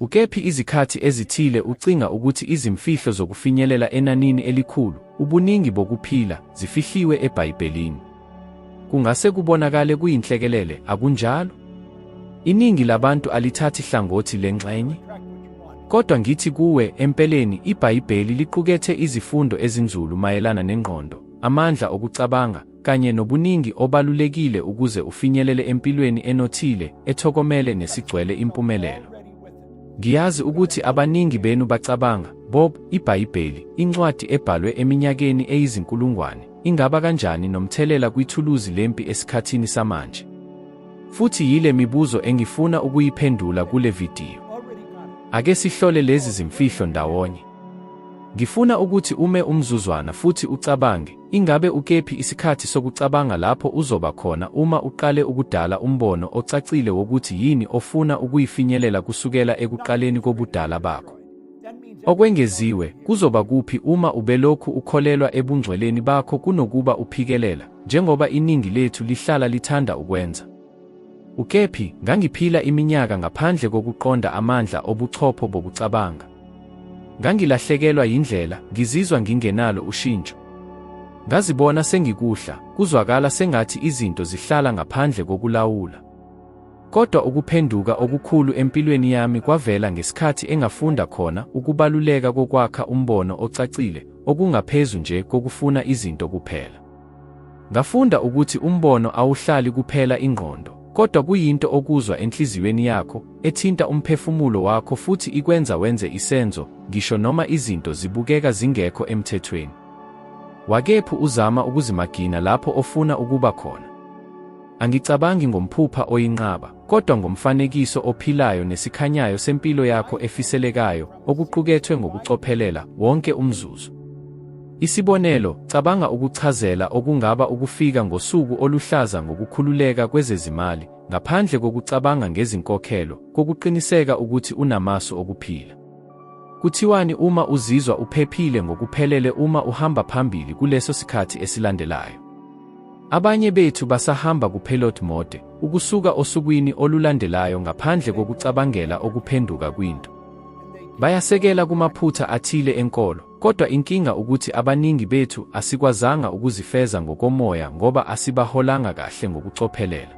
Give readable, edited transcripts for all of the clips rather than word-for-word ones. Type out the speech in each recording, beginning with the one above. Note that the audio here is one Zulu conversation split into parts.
Ukephi izikhathi ezithile ucinga ukuthi izimfihlo zokufinyelela enanini elikhulu, ubuningi bokuphila, zifihliwe eBhayibhelini? Kungase kubonakale kuyinhlekelele, akunjalo? Iningi labantu alithathi hlangothi lengxenye. Kodwa ngithi kuwe, empeleni, iBhayibheli liqukethe izifundo ezinzulu mayelana nengqondo, amandla okucabanga, kanye nobuningi obalulekile ukuze ufinyelele empilweni enothile, ethokomele nesigcwele impumelelo. Ngiyazi ukuthi abaningi benu bacabanga, Bob, iBhayibheli, incwadi ebhalwe eminyakeni eyizinkulungwane, ingaba kanjani nomthelela kwithuluzi lempi esikhathini samanje? Futhi yile mibuzo engifuna ukuyiphendula kule vidiyo. Ake sihlole lezi zimfihlo ndawonye. Ngifuna ukuthi ume umzuzwana futhi ucabange, ingabe ukephi isikhathi sokucabanga lapho uzoba khona uma uqale ukudala umbono ocacile wokuthi yini ofuna ukuyifinyelela kusukela ekuqaleni kobudala bakho? Okwengeziwe, kuzoba kuphi uma ubelokhu ukholelwa ebungcweleni bakho kunokuba uphikelela, njengoba iningi lethu lihlala lithanda ukwenza? Ukephi, ngangiphila iminyaka ngaphandle kokuqonda amandla obuchopho bokucabanga. Ngangilahlekelwa yindlela, ngizizwa ngingenalo ushintsho. Ngazibona sengikuhla, kuzwakala sengathi izinto zihlala ngaphandle kokulawula. Kodwa ukuphenduka okukhulu empilweni yami kwavela ngesikhathi engafunda khona ukubaluleka kokwakha umbono ocacile, okungaphezu nje kokufuna izinto kuphela. Ngafunda ukuthi umbono awuhlali kuphela ingqondo, kodwa kuyinto okuzwa enhliziyweni yakho, ethinta umphefumulo wakho futhi ikwenza wenze isenzo, ngisho noma izinto zibukeka zingekho emthethweni. Wakephi uzama ukuzimagina lapho ofuna ukuba khona? Angicabangi ngomphupha oyinqaba, kodwa ngomfanekiso ophilayo nesikhanyayo sempilo yakho efiselekayo, okuqukethwe ngokucophelela, wonke umzuzu. Isibonelo, cabanga ukuchazela okungaba ukufika ngosuku oluhlaza ngokukhululeka kwezezimali, ngaphandle kokucabanga ngezinkokhelo, kokuqiniseka ukuthi unamasu okuphila. Kuthiwani uma uzizwa uphephile ngokuphelele uma uhamba phambili kuleso sikhathi esilandelayo? Abanye bethu basahamba kupilot mode, ukusuka osukwini olulandelayo ngaphandle kokucabangela okuphenduka kwinto. Bayasekela kumaphutha athile enkolo, kodwa inkinga ukuthi abaningi bethu asikwazanga ukuzifeza ngokomoya ngoba asibaholanga kahle ngokucophelela.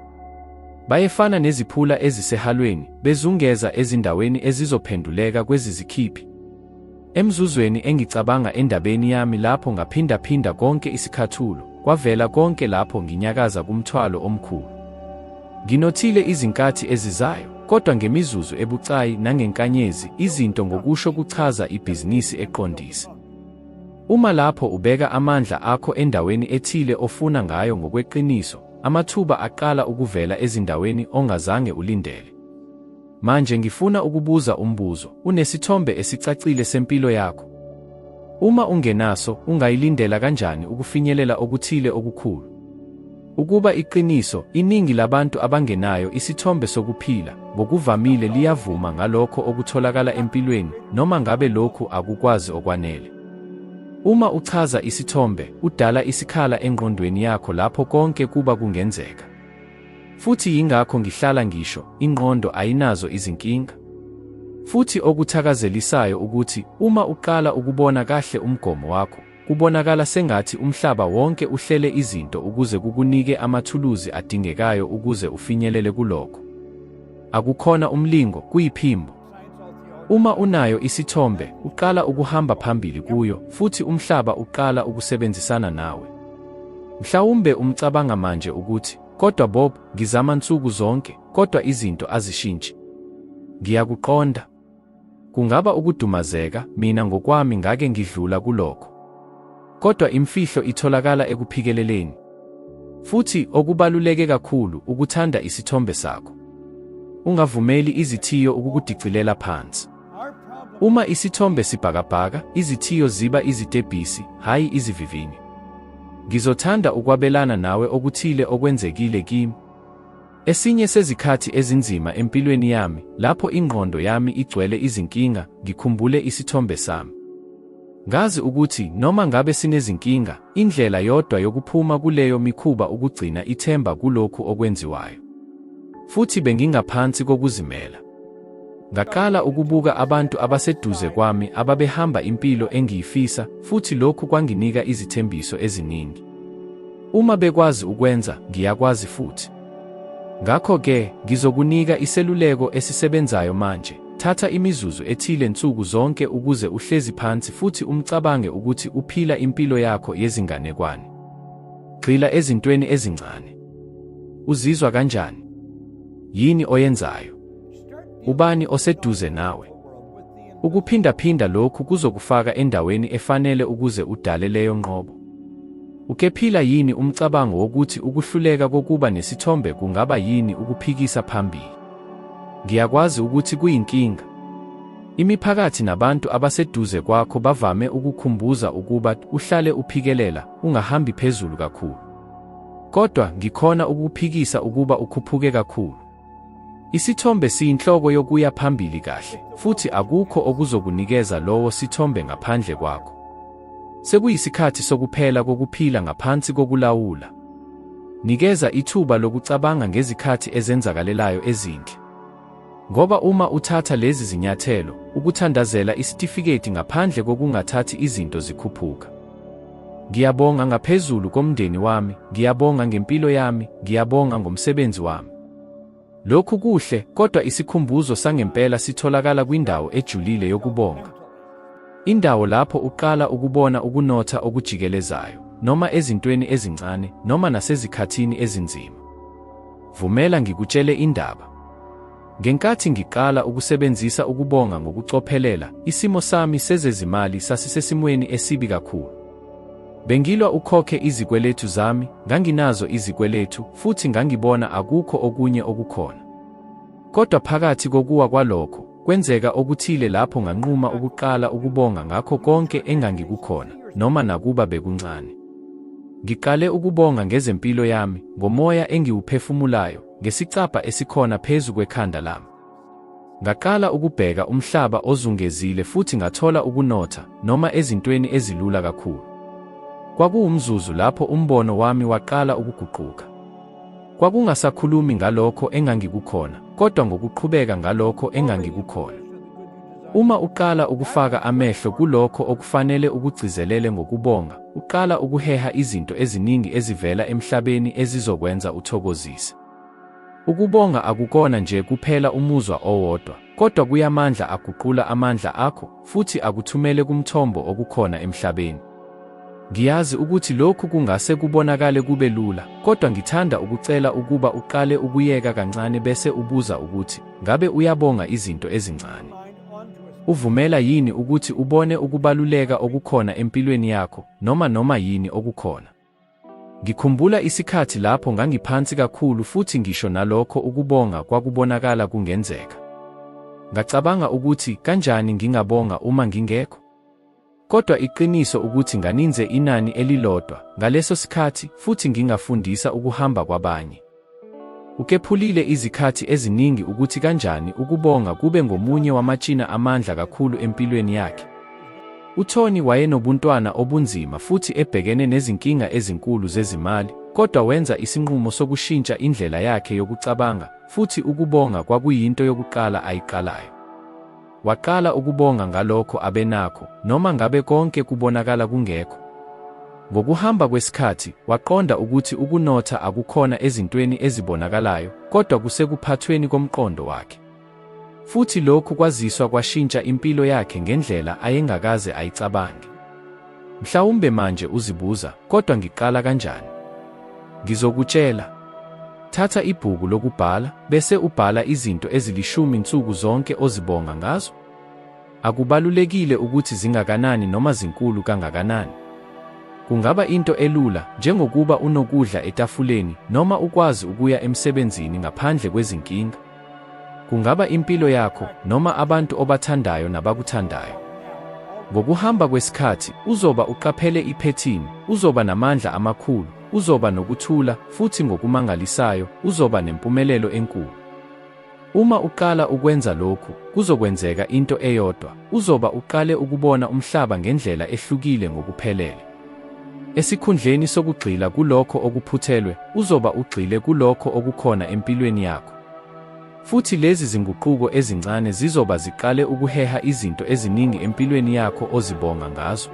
Bayefana neziphula ezisehalweni, bezungeza ezindaweni ezizophenduleka kwezizikhiphi. Emzuzweni engicabanga endabeni yami lapho ngaphindaphinda konke isikhathulo, kwavela konke lapho nginyakaza kumthwalo omkhulu. Nginothile izinkathi ezizayo, kodwa ngemizuzu ebucayi nangenkanyezi izinto ngokusho kuchaza ibhizinisi eqondise. Uma lapho ubeka amandla akho endaweni ethile ofuna ngayo ngokweqiniso, amathuba aqala ukuvela ezindaweni ongazange ulindele. Manje ngifuna ukubuza umbuzo, unesithombe esicacile sempilo yakho? Uma ungenaso, ungayilindela kanjani ukufinyelela okuthile okukhulu? Ukuba iqiniso, iningi labantu abangenayo isithombe sokuphila, ngokuvamile liyavuma ngalokho okutholakala empilweni, noma ngabe lokhu akukwazi okwanele. Uma uchaza isithombe, udala isikhala engqondweni yakho lapho konke kuba kungenzeka. Futhi yingakho ngihlala ngisho, ingqondo ayinazo izinkinga. Futhi okuthakazelisayo ukuthi uma uqala ukubona kahle umgomo wakho, kubonakala sengathi umhlaba wonke uhlele izinto ukuze kukunike amathuluzi adingekayo ukuze ufinyelele kulokho. Akukhona umlingo, kuyiphimbo. Uma unayo isithombe, uqala ukuhamba phambili kuyo, futhi umhlaba uqala ukusebenzisana nawe. Mhlawumbe umcabanga manje ukuthi, kodwa Bob, ngizama nsuku zonke, kodwa izinto azishintshi. Ngiyakuqonda. Kungaba ukudumazeka, mina ngokwami ngake ngidlula kulokho. Kodwa imfihlo itholakala ekuphikeleleni. Futhi okubaluleke kakhulu, ukuthanda isithombe sakho. Ungavumeli izithiyo ukukudicilela phansi. Uma isithombe sibhakabhaka, izithiyo ziba izitebhisi, hhayi izivivinyo. Ngizothanda ukwabelana nawe okuthile okwenzekile kimi. Esinye sezikhathi ezinzima empilweni yami, lapho ingqondo yami igcwele izinkinga, ngikhumbule isithombe sami. Ngazi ukuthi noma ngabe sinezinkinga, indlela yodwa yokuphuma kuleyo mikhuba ukugcina ithemba kulokhu okwenziwayo. Futhi bengingaphansi kokuzimela. Ngaqala ukubuka abantu abaseduze kwami ababehamba impilo engiyifisa futhi lokhu kwanginika izithembiso eziningi. Uma bekwazi ukwenza, ngiyakwazi futhi. Ngakho-ke, ngizokunika iseluleko esisebenzayo manje, thatha imizuzu ethile nsuku zonke ukuze uhlezi phansi futhi umcabange ukuthi uphila impilo yakho yezinganekwane. Gxila ezintweni ezincane. Uzizwa kanjani? Yini oyenzayo? Ubani oseduze nawe? Ukuphindaphinda lokhu kuzokufaka endaweni efanele ukuze udale leyo nqobo. Ukephila yini umcabango wokuthi ukuhluleka kokuba nesithombe kungaba yini ukuphikisa phambili? Ngiyakwazi ukuthi kuyinkinga. Imiphakathi nabantu abaseduze kwakho bavame ukukhumbuza ukuba uhlale uphikelela, ungahambi phezulu kakhulu. Kodwa ngikhona ukukuphikisa ukuba ukhuphuke kakhulu. Isithombe siyinhloko yokuya phambili kahle, futhi akukho okuzokunikeza lowo sithombe ngaphandle kwakho. Sekuyisikhathi sokuphela kokuphila ngaphansi kokulawula. Nikeza ithuba lokucabanga ngezikhathi ezenzakalelayo ezinhle. Ngoba uma uthatha lezi zinyathelo, ukuthandazela isitifiketi ngaphandle kokungathathi izinto zikhuphuka. Ngiyabonga ngaphezulu komndeni wami, ngiyabonga ngempilo yami, ngiyabonga ngomsebenzi wami. Lokhu kuhle, kodwa isikhumbuzo sangempela sitholakala kwindawo ejulile yokubonga. Indawo lapho uqala ukubona ukunotha okujikelezayo, noma ezintweni ezincane, noma nasezikhathini ezinzima. Vumela ngikutshele indaba. Ngenkathi ngiqala ukusebenzisa ukubonga ngokucophelela, isimo sami sezezimali sasisesimweni esibi kakhulu. Bengilwa ukhokhe izikweletu zami, nganginazo izikweletu, futhi ngangibona akukho okunye okukhona. Kodwa phakathi kokuwa kwalokho, kwenzeka okuthile lapho nganquma ukuqala ukubonga ngakho konke engangikukhona, noma nakuba bekuncane. Ngiqale ukubonga ngezempilo yami, ngomoya engiwuphefumulayo, ngesicabha esikhona phezu kwekhanda lami. Ngaqala ukubheka umhlaba ozungezile futhi ngathola ukunotha, noma ezintweni ezilula kakhulu. Kwakuwumzuzu lapho umbono wami waqala ukuguquka. Kwakungasakhulumi ngalokho engangikukhona, kodwa ngokuqhubeka ngalokho engangikukhona. Uma uqala ukufaka amehlo kulokho okufanele ukugcizelele ngokubonga, uqala ukuheha izinto eziningi ezivela emhlabeni ezizokwenza uthokozise. Ukubonga akukona nje kuphela umuzwa owodwa, kodwa kuyamandla aguqula amandla akho futhi akuthumele kumthombo okukhona emhlabeni. Ngiyazi ukuthi lokhu kungase kubonakale kube lula, kodwa ngithanda ukucela ukuba uqale ukuyeka kancane bese ubuza ukuthi, ngabe uyabonga izinto ezincane? Uvumela yini ukuthi ubone ukubaluleka okukhona empilweni yakho, noma noma yini okukhona? Ngikhumbula isikhathi lapho ngangiphansi kakhulu futhi ngisho nalokho ukubonga kwakubonakala kungenzeka. Ngacabanga ukuthi kanjani ngingabonga uma ngingekho? Kodwa iqiniso ukuthi nganinze inani elilodwa ngaleso sikhathi futhi ngingafundisa ukuhamba kwabanye. Ukephulile izikhathi eziningi ukuthi kanjani ukubonga kube ngomunye wamatshina amandla kakhulu empilweni yakhe. UTony wayenobuntwana obunzima futhi ebhekene nezinkinga ezinkulu zezimali, kodwa wenza isinqumo sokushintsha indlela yakhe yokucabanga, futhi ukubonga kwakuyinto yokuqala ayiqalayo. Waqala ukubonga ngalokho abenakho, noma ngabe konke kubonakala kungekho. Ngokuhamba kwesikhathi, waqonda ukuthi ukunotha akukhona ezintweni ezibonakalayo, kodwa kusekuphathweni komqondo wakhe. Futhi lokhu kwaziswa kwashintsha impilo yakhe ngendlela ayengakaze ayicabange. Mhlawumbe manje uzibuza, kodwa ngiqala kanjani? Ngizokutshela. Thatha ibhuku lokubhala, bese ubhala izinto ezilishumi nsuku zonke ozibonga ngazo. Akubalulekile ukuthi zingakanani noma zinkulu kangakanani. Kungaba into elula, njengokuba unokudla etafuleni noma ukwazi ukuya emsebenzini ngaphandle kwezinkinga. Kungaba impilo yakho noma abantu obathandayo nabakuthandayo. Ngokuhamba kwesikhathi, uzoba uqaphele iphethini, uzoba namandla amakhulu, uzoba nokuthula, futhi ngokumangalisayo, uzoba nempumelelo enkulu. Uma uqala ukwenza lokhu, kuzokwenzeka into eyodwa, uzoba uqale ukubona umhlaba ngendlela ehlukile ngokuphelele. Esikhundleni sokugxila kulokho okuphuthelwe, uzoba ugxile kulokho okukhona empilweni yakho. Futhi lezi zinguquko ezincane zizoba ziqale ukuheha izinto eziningi empilweni yakho ozibonga ngazo.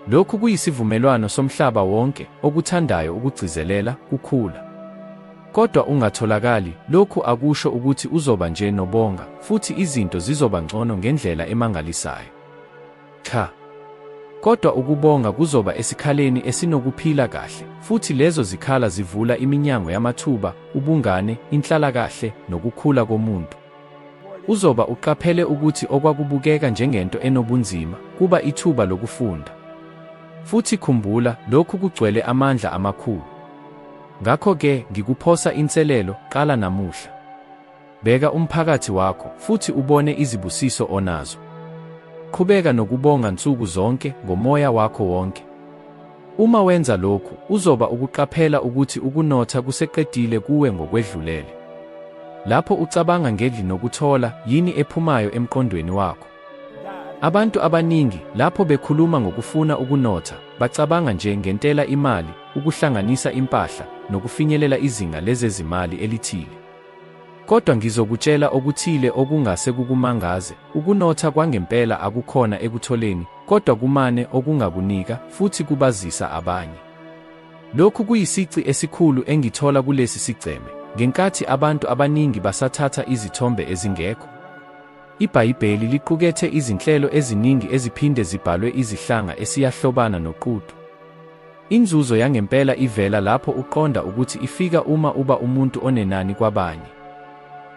Lokhu kuyisivumelwano somhlaba wonke, okuthandayo ukugcizelela, kukhula. Kodwa ungatholakali, lokhu akusho ukuthi uzoba nje nobonga futhi izinto zizoba ngcono ngendlela emangalisayo. Cha. Kodwa ukubonga kuzoba esikhaleni esinokuphila kahle, futhi lezo zikhala zivula iminyango yamathuba, ubungane, inhlalakahle, nokukhula komuntu. Uzoba uqaphele ukuthi okwakubukeka njengento enobunzima, kuba ithuba lokufunda. Futhi khumbula, lokhu kugcwele amandla amakhulu. Ngakho-ke, ngikuphosa inselelo, qala namuhla. Bheka umphakathi wakho, futhi ubone izibusiso onazo. Qhubeka nokubonga nsuku zonke, ngomoya wakho wonke. Uma wenza lokhu, uzoba ukuqaphela ukuthi ukunotha kuseqedile kuwe ngokwedlulele. Lapho ucabanga ngedli nokuthola, yini ephumayo emqondweni wakho? Abantu abaningi, lapho bekhuluma ngokufuna ukunotha, bacabanga nje ngentela imali, ukuhlanganisa impahla, nokufinyelela izinga lezezimali elithile. Kodwa ngizokutshela okuthile okungase kukumangaze, ukunotha kwangempela akukhona ekutholeni, kodwa kumane okungakunika, futhi kubazisa abanye. Lokhu kuyisici esikhulu engithola kulesi sigceme, ngenkathi abantu abaningi basathatha izithombe ezingekho. IBhayibheli liqukethe izinhlelo eziningi eziphinde zibhalwe izihlanga esiyahlobana noqutu. Inzuzo yangempela ivela lapho uqonda ukuthi ifika uma uba umuntu onenani kwabanye.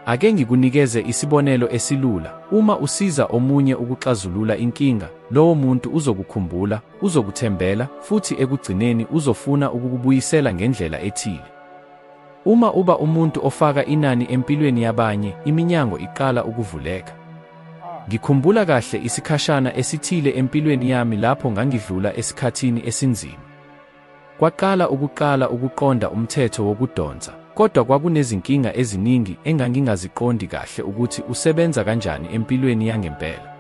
Ake ngikunikeze isibonelo esilula, uma usiza omunye ukuxazulula inkinga, lowo muntu uzokukhumbula, uzokuthembela, futhi ekugcineni uzofuna ukukubuyisela ngendlela ethile. Uma uba umuntu ofaka inani empilweni yabanye, iminyango iqala ukuvuleka. Ngikhumbula kahle isikhashana esithile empilweni yami lapho ngangidlula esikhathini esinzima. Kwaqala ukuqala ukuqonda umthetho wokudonsa, kodwa kwakunezinkinga eziningi engangingaziqondi kahle ukuthi usebenza kanjani empilweni yangempela.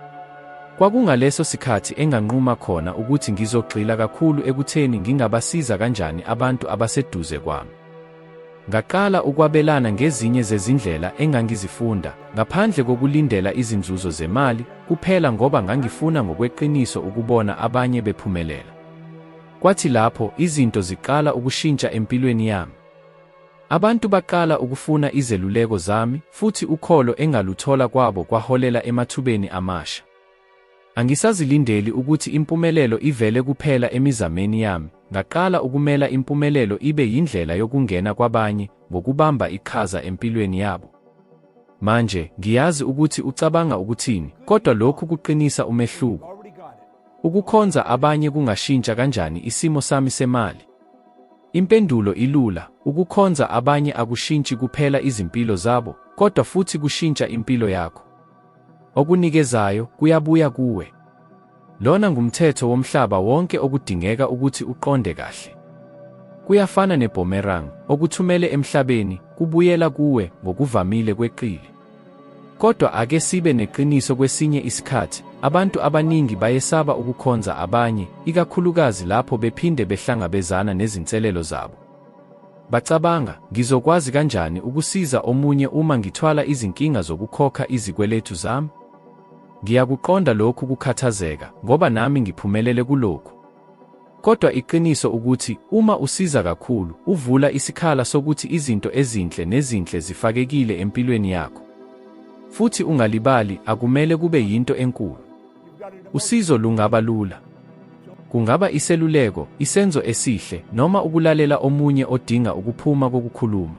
Kwakungaleso sikhathi enganquma khona ukuthi ngizogxila kakhulu ekutheni ngingabasiza kanjani abantu abaseduze kwami. Ngaqala ukwabelana ngezinye zezindlela engangizifunda, ngaphandle kokulindela izinzuzo zemali, kuphela ngoba ngangifuna ngokweqiniso ukubona abanye bephumelela. Kwathi lapho, izinto ziqala ukushintsha empilweni yami. Abantu baqala ukufuna izeluleko zami, futhi ukholo engaluthola kwabo kwaholela emathubeni amasha. Angisazilindeli ukuthi impumelelo ivele kuphela emizameni yami, ngaqala ukumela impumelelo ibe yindlela yokungena kwabanye ngokubamba iqhaza empilweni yabo. Manje, ngiyazi ukuthi ucabanga ukuthini, kodwa lokhu kuqinisa umehluko. Ukukhonza abanye kungashintsha kanjani isimo sami semali? Impendulo ilula, ukukhonza abanye akushintshi kuphela izimpilo zabo, kodwa futhi kushintsha impilo yakho. Okunikezayo, kuyabuya kuwe. Lona ngumthetho womhlaba wonke okudingeka ukuthi uqonde kahle. Kuyafana ne-boomerang, okuthumele emhlabeni, kubuyela kuwe ngokuvamile kweqile. Kodwa ake sibe neqiniso kwesinye isikhathi, abantu abaningi bayesaba ukukhonza abanye, ikakhulukazi lapho bephinde behlangabezana nezinselelo zabo. Bacabanga, ngizokwazi kanjani ukusiza omunye uma ngithwala izinkinga zokukhokha izikweletu zami? Ngiyakuqonda lokhu kukhathazeka, ngoba nami ngiphumelele kulokhu. Kodwa iqiniso ukuthi, uma usiza kakhulu, uvula isikhala sokuthi izinto ezinhle nezinhle zifakekile empilweni yakho. Futhi ungalibali, akumele kube yinto enkulu. Usizo lungaba lula. Kungaba iseluleko, isenzo esihle, noma ukulalela omunye odinga ukuphuma kokukhuluma.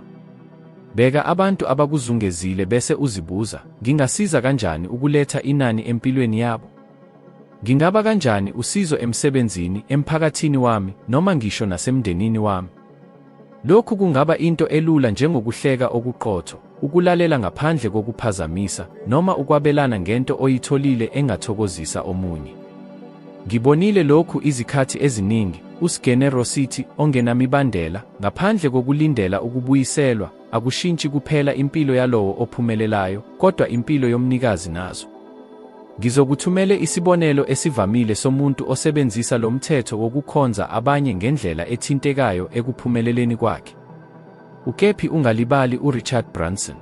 Bheka abantu abakuzungezile bese uzibuza, ngingasiza kanjani ukuletha inani empilweni yabo? Ngingaba kanjani usizo emsebenzini, emphakathini wami, noma ngisho nasemndenini wami? Lokhu kungaba into elula njengokuhleka okuqotho, ukulalela ngaphandle kokuphazamisa, noma ukwabelana ngento oyitholile engathokozisa omunye. Ngibonile lokhu izikhathi eziningi, usgenerosity ongenamibandela, ngaphandle kokulindela ukubuyiselwa, akushintshi kuphela impilo yalowo ophumelelayo, kodwa impilo yomnikazi nazo. Ngizokuthumele isibonelo esivamile somuntu osebenzisa lo mthetho wokukhonza abanye ngendlela ethintekayo ekuphumeleleni kwakhe. Ukephi ungalibali uRichard Branson.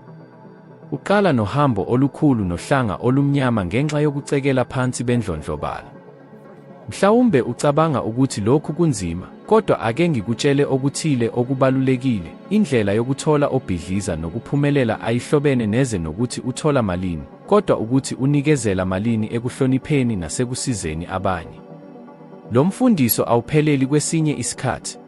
Uqala nohambo olukhulu nohlanga olumnyama ngenxa yokucekela phansi bendlondlobala. Mhlawumbe ucabanga ukuthi lokhu kunzima, kodwa ake ngikutshele okuthile okubalulekile, indlela yokuthola obhidliza nokuphumelela ayihlobene neze nokuthi uthola malini, kodwa ukuthi unikezela malini ekuhlonipheni nasekusizeni abanye. Lo mfundiso awupheleli kwesinye isikhathi.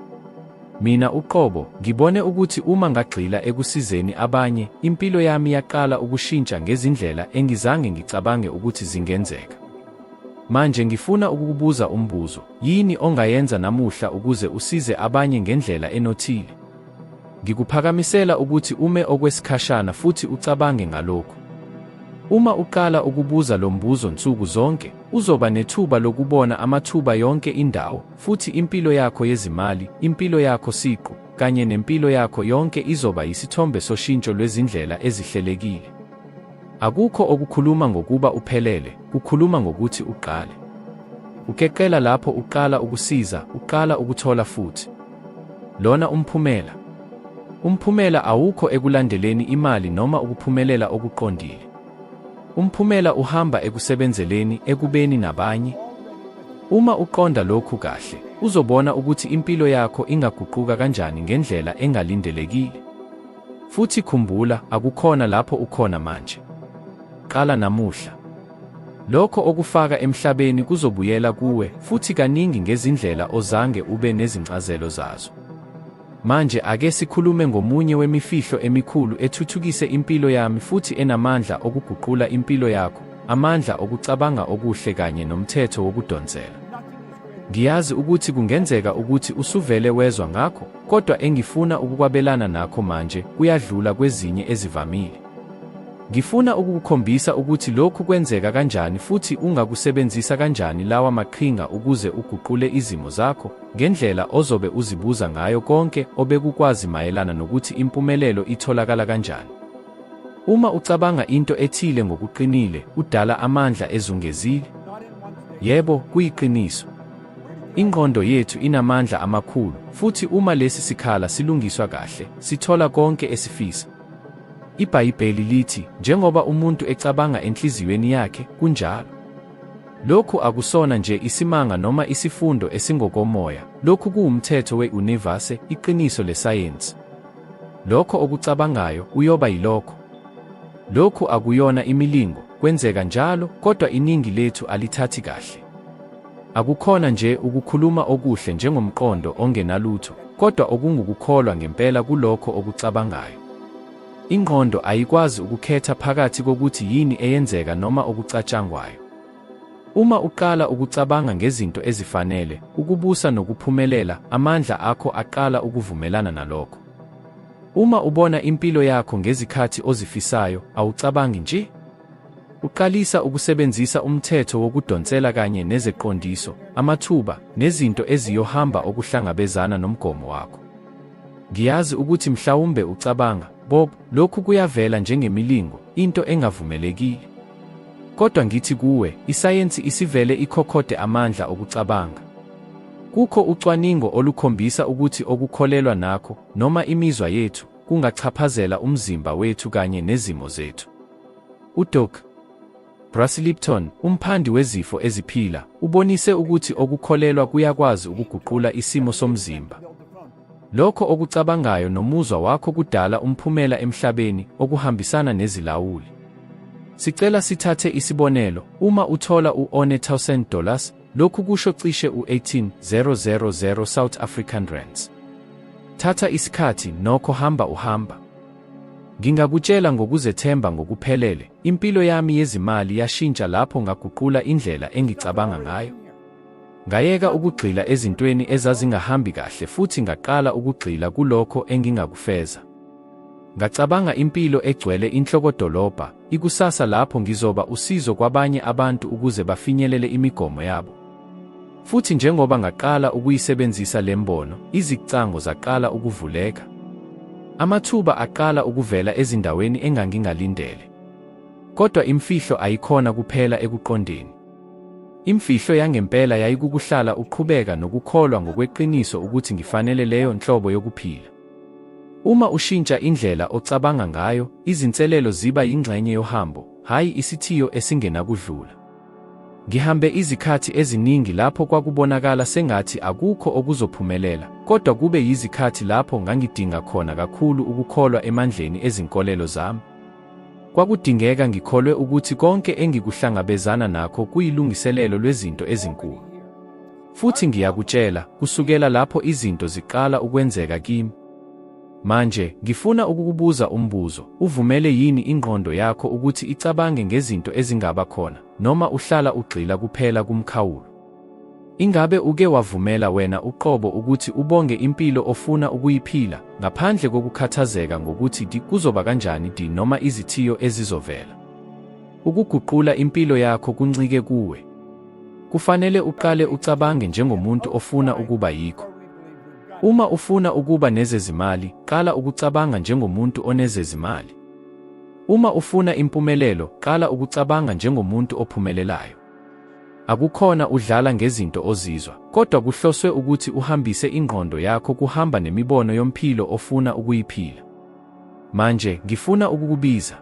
Mina uqobo, ngibone ukuthi uma ngagxila ekusizeni abanye, impilo yami yaqala ukushintsha ngezindlela engizange ngicabange ukuthi zingenzeka. Manje ngifuna ukukubuza umbuzo, yini ongayenza namuhla ukuze usize abanye ngendlela enothile? Ngikuphakamisela ukuthi ume okwesikhashana futhi ucabange ngalokhu. Uma uqala ukubuza lo mbuzo nsuku zonke, uzoba nethuba lokubona amathuba yonke indawo, futhi impilo yakho yezimali, impilo yakho siqu, kanye nempilo yakho yonke izoba yisithombe soshintsho lwezindlela ezihlelekile. Akukho okukhuluma ngokuba uphelele, kukhuluma ngokuthi uqale. Ukeqela lapho uqala ukusiza, uqala ukuthola futhi. Lona umphumela. Umphumela awukho ekulandeleni imali noma ukuphumelela okuqondile. Umphumela uhamba ekusebenzeleni ekubeni nabanye. Uma uqonda lokhu kahle, uzobona ukuthi impilo yakho ingaguquka kanjani ngendlela engalindelekile. Futhi khumbula, akukhona lapho ukhona manje. Qala namuhla. Lokho okufaka emhlabeni kuzobuyela kuwe, futhi kaningi ngezindlela ozange ube nezincazelo zazo. Manje ake sikhulume ngomunye wemifihlo emikhulu ethuthukise impilo yami futhi enamandla okuguqula impilo yakho, amandla okucabanga okuhle kanye nomthetho wokudonsela. Ngiyazi ukuthi kungenzeka ukuthi usuvele wezwa ngakho, kodwa engifuna ukukwabelana nakho manje kuyadlula kwezinye ezivamile. Ngifuna ukukukhombisa ukuthi lokhu kwenzeka kanjani futhi ungakusebenzisa kanjani lawa maqhinga ukuze uguqule izimo zakho, ngendlela ozobe uzibuza ngayo konke obekukwazi mayelana nokuthi impumelelo itholakala kanjani. Uma ucabanga into ethile ngokuqinile, udala amandla ezungezile. Yebo, kuyiqiniso. Ingqondo yethu inamandla amakhulu, futhi uma lesi sikhala silungiswa kahle, sithola konke esifisa. IBhayibheli lithi, njengoba umuntu ecabanga enhliziyweni yakhe, kunjalo. Lokhu akusona nje isimanga noma isifundo esingokomoya, lokhu kuwumthetho we-univase, iqiniso lesayensi. Lokho okucabangayo, uyoba yilokho. Lokhu akuyona imilingo, kwenzeka njalo, kodwa iningi lethu alithathi kahle. Akukhona nje ukukhuluma okuhle njengomqondo ongenalutho, kodwa okungukukholwa ngempela kulokho okucabangayo. Ingqondo ayikwazi ukukhetha phakathi kokuthi yini eyenzeka noma okucatshangwayo. Uma uqala ukucabanga ngezinto ezifanele, ukubusa nokuphumelela, amandla akho aqala ukuvumelana nalokho. Uma ubona impilo yakho ngezikhathi ozifisayo, awucabangi nje? Uqalisa ukusebenzisa umthetho wokudonsela kanye nezeqondiso, amathuba, nezinto eziyohamba okuhlangabezana nomgomo wakho. Ngiyazi ukuthi mhlawumbe ucabanga, Bob, lokhu kuyavela njengemilingo, into engavumelekile. Kodwa ngithi kuwe, isayensi isivele ikhokhode amandla okucabanga. Kukho ucwaningo olukhombisa ukuthi okukholelwa nakho, noma imizwa yethu, kungachaphazela umzimba wethu kanye nezimo zethu. UDok. Bruce Lipton, umphandi wezifo eziphila, ubonise ukuthi okukholelwa kuyakwazi ukuguqula isimo somzimba. Lokho okucabangayo nomuzwa wakho kudala umphumela emhlabeni okuhambisana nezilawuli. Sicela sithathe isibonelo, uma uthola u-one dollars, lokhu kusho cishe u-18,000 South African rands. Thatha isikhathi, nokho hamba uhamba. Ngingakutshela ngokuzethemba ngokuphelele, impilo yami yezimali yashintsha lapho ngaguqula indlela engicabanga ngayo. Ngayeka ukugxila ezintweni ezazingahambi kahle futhi ngaqala ukugxila kulokho engingakufeza. Ngacabanga impilo egcwele inhlokodolobha, ikusasa lapho ngizoba usizo kwabanye abantu ukuze bafinyelele imigomo yabo. Futhi njengoba ngaqala ukuyisebenzisa le mbono, izicango zaqala ukuvuleka. Amathuba aqala ukuvela ezindaweni engangingalindele. Kodwa imfihlo ayikhona kuphela ekuqondeni. Imfihlo yangempela yayikukuhlala uqhubeka nokukholwa ngokweqiniso ukuthi ngifanele leyo nhlobo yokuphila. Uma ushintsha indlela ocabanga ngayo, izinselelo ziba yingxenye yohambo, hhayi isithiyo esingenakudlula. Ngihambe izikhathi eziningi lapho kwakubonakala sengathi akukho okuzophumelela, kodwa kube yizikhathi lapho ngangidinga khona kakhulu ukukholwa emandleni ezinkolelo zami. Kwakudingeka ngikholwe ukuthi konke engikuhlangabezana nakho kuyilungiselelo lwezinto ezinkulu. Futhi ngiyakutshela, kusukela lapho izinto ziqala ukwenzeka kimi. Manje, ngifuna ukukubuza umbuzo, uvumele yini ingqondo yakho ukuthi icabange ngezinto ezingaba khona, noma uhlala ugxila kuphela kumkhawulo? Ingabe uke wavumela wena uqobo ukuthi ubonge impilo ofuna ukuyiphila, ngaphandle kokukhathazeka ngokuthi di kuzoba kanjani di noma izithiyo ezizovela? Ukuguqula impilo yakho kuncike kuwe. Kufanele uqale ucabange njengomuntu ofuna ukuba yikho. Uma ufuna ukuba nezezimali, qala ukucabanga njengomuntu onezezimali. Uma ufuna impumelelo, qala ukucabanga njengomuntu ophumelelayo. Akukhona udlala ngezinto ozizwa, kodwa kuhloswe ukuthi uhambise ingqondo yakho kuhamba nemibono yomphilo ofuna ukuyiphila. Manje, ngifuna ukukubiza.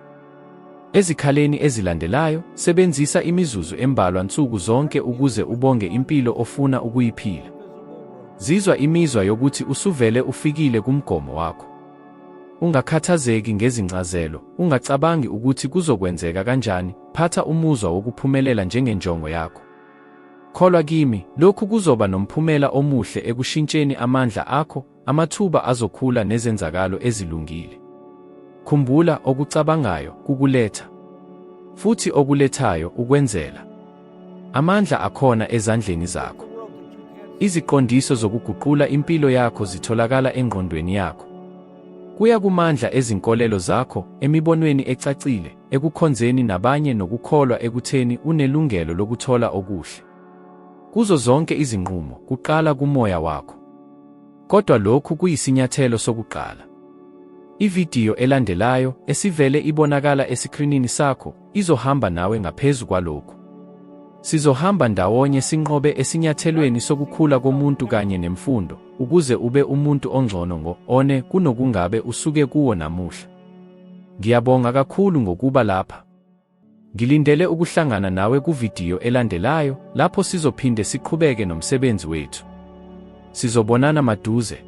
Ezikhaleni ezilandelayo, sebenzisa imizuzu embalwa nsuku zonke ukuze ubonge impilo ofuna ukuyiphila. Zizwa imizwa yokuthi usuvele ufikile kumgomo wakho. Ungakhathazeki ngezincazelo, ungacabangi ukuthi kuzokwenzeka kanjani, phatha umuzwa wokuphumelela njengenjongo yakho. Kholwa kimi, lokhu kuzoba nomphumela omuhle ekushintsheni amandla akho, amathuba azokhula nezenzakalo ezilungile. Khumbula, okucabangayo kukuletha. Futhi okulethayo ukwenzela. Amandla akhona ezandleni zakho. Iziqondiso zokuguqula impilo yakho zitholakala engqondweni yakho. Kuya kumandla ezinkolelo zakho, emibonweni ecacile, ekukhonzeni nabanye nokukholwa ekutheni unelungelo lokuthola okuhle. Kuzo zonke izinqumo, kuqala kumoya wakho. Kodwa lokhu kuyisinyathelo sokuqala. Ividiyo elandelayo, esivele ibonakala esikrinini sakho, izohamba nawe ngaphezu kwalokhu. Sizohamba ndawonye sinqobe esinyathelweni sokukhula komuntu kanye nemfundo, ukuze ube umuntu ongcono ngo-one kunokungabe usuke kuwo namuhla. Ngiyabonga kakhulu ngokuba lapha. Ngilindele ukuhlangana nawe kuvidiyo elandelayo, lapho sizophinde siqhubeke nomsebenzi wethu. Sizobonana maduze.